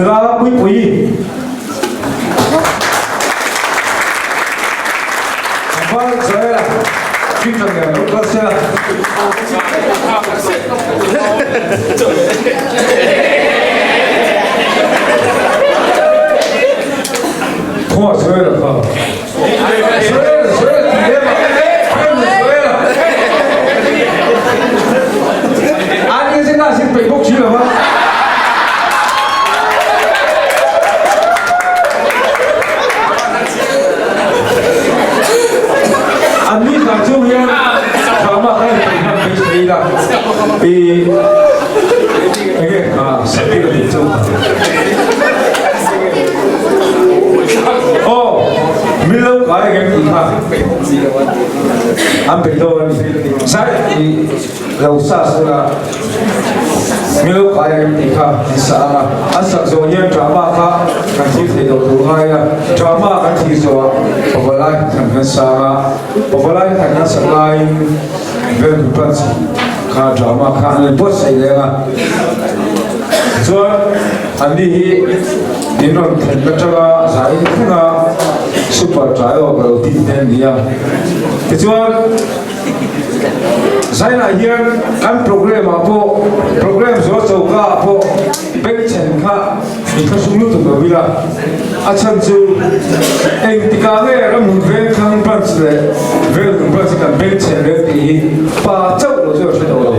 Nula Puipui. Tlangval Joel-a Peter nen lo kal sela. Khawngaih Joel-a kha. Joel, Joel tih lem ah. Joel, Joel-a. Ani zingah zin peih bawk si lo va. An ni hna chung hian drama kha in peih hman beisei ila i enge kha saktir a tih chu aw min lo kai ang em tih kha an peih dawn a ni zai i lo sa sela min lo kai ang em tih kha an sa ang a, an sak zawh hian drama kha kan thlir thei loh tur ngai a, drama kan thlir zawhah pavalai thlan kan sang a, pavalai thlan kan sak laiin Velpui Branch kha drama kha an rawn buatsaih leng a, tichuan anni hi in rawn thlen atanga zain thlenga super trio ka lo tih te an ni a, tichuan. Zainah hian kan program ah pawh program zual choka ah pawh bengchhen kha min thlahrung lutuk lo ila, a chhan chu engtikah nge ramhun vengthlang branch leh velhun branch hi kan bengchhen reng tih hi pa chauh lo chu a hre tawh lo.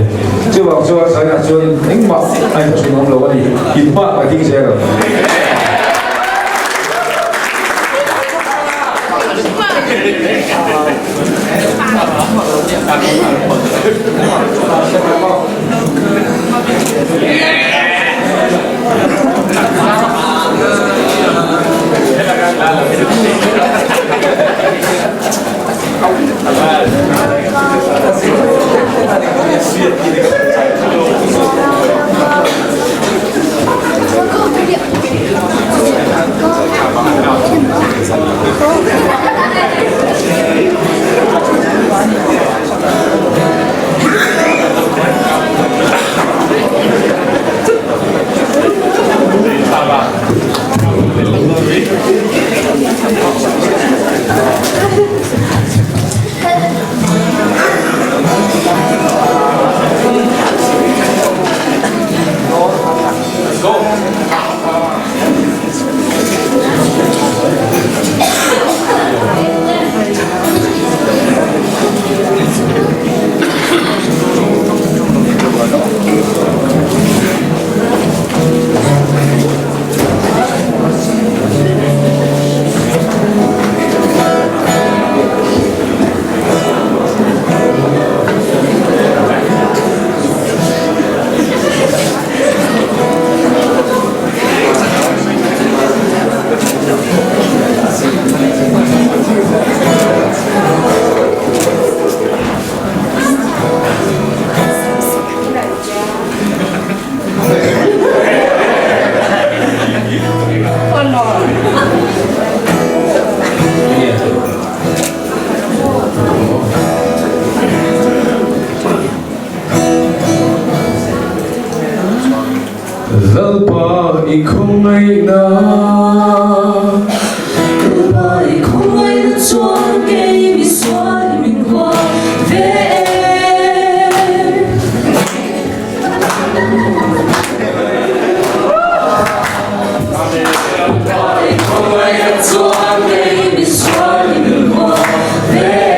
Chuvang chuan zainah chuan engmah a inthlahrung awm lo a ni, inhma ka ding zel ang. Lalpa i khawngaihna. Lalpa i khawngaihna chuan kei misual i min hua ve em. Lalpa i khawngaihna chuan kei misual i min hua ve em.